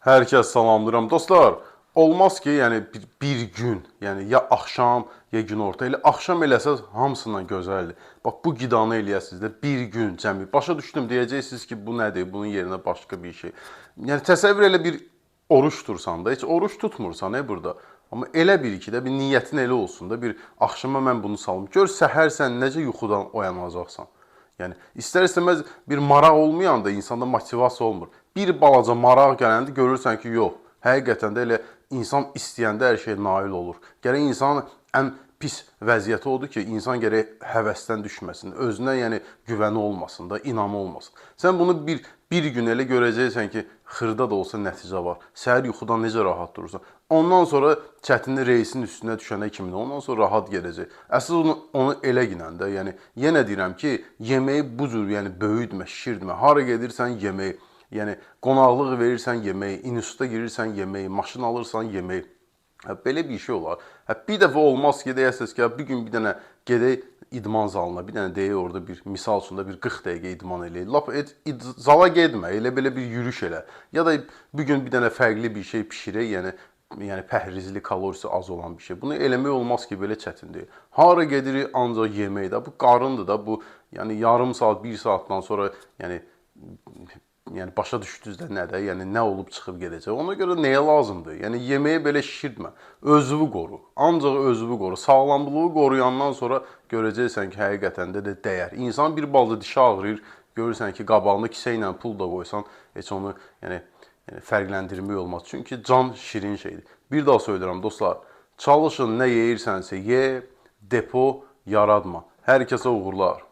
Hər kəs salamlayıram. Dostlar, olmaz ki, yəni bir gün, yəni ya axşam, ya günorta. Elə axşam eləsəz hamısından gözəldir. Bax bu qidanı eləyəsiniz də bir gün cəmi. Başa düşdüm, deyəcəksiniz ki, bu nədir? Bunun yerinə başqa bir şey. Yəni təsəvvür elə bir oruç tursan da, heç oruç tutmursan burada. Amma elə bir ki də bir niyyətin elə olsun da, bir axşama mən bunu salım. Gör səhər sən necə yuxudan oyanacaqsan. Yəni istər-istəməz bir maraq olmayanda insanda motivasiya olmur. Bir balaca maraq gələndə görürsən ki, yox, həqiqətən də elə insan istəyəndə hər şeyə nail olur. Gərək insanın ən pis vəziyyəti odur ki, insan gərək həvəsdən düşməsin, özünə yəni güvəni olmasın da, inamı olmasın. Sən bunu bir gün elə görəcəksən ki, xırda da olsa nəticə var. Səhər yuxudan necə rahat durursan. Ondan sonra çətinli reysin üstünə düşənə kimi də ondan sonra rahat gedəcək. Əsas onu elə ginən də, yəni yenə deyirəm ki, yeməyi bu cür, yəni böyütmə, şişirtmə. Hara gedirsən yeməyi, yəni qonaqlıq verirsən yeməyi, instituta girirsən yeməyi, maşın alırsan yeməyi. Hə, belə bir şey olar. Hə, bir dəfə olmaz ki, deyəsiniz ki, bir gün bir dənə gedək idman zalına, bir dənə deyək orada bir misal üçün də bir 40 dəqiqə idman eləyək. Lap zala getmə, elə belə bir yürüyüş elə. Ya da bu gün bir dənə fərqli bir şey bişirək, yəni pəhrizli, kalorisi az olan bir şey. Bunu eləmək olmaz ki, belə çətin deyil. Hara gedirik ancaq yeməkdə. Bu qarındır da, bu yəni yarım saat, bir saatdan sonra yəni başa düşdünüz də nədir? Yəni nə olub çıxıb gedəcək. Ona görə nəyə lazımdır? Yəni yeməyi belə şişirtmə. Özünü qoru. Ancaq özünü qoru. Sağlamlığı qoruyandan sonra görəcəksən ki, həqiqətən də dəyər. İnsan bir balaca dişi ağrıyır, görürsən ki, qabağına kisə ilə pul da qoysan, heç onu yəni fərqləndirmək olmaz. Çünki can şirin şeydir. Bir daha söyləyirəm dostlar, çalışın nə yeyirsənsə ye, depo yaratma. Hər kəsə uğurlar.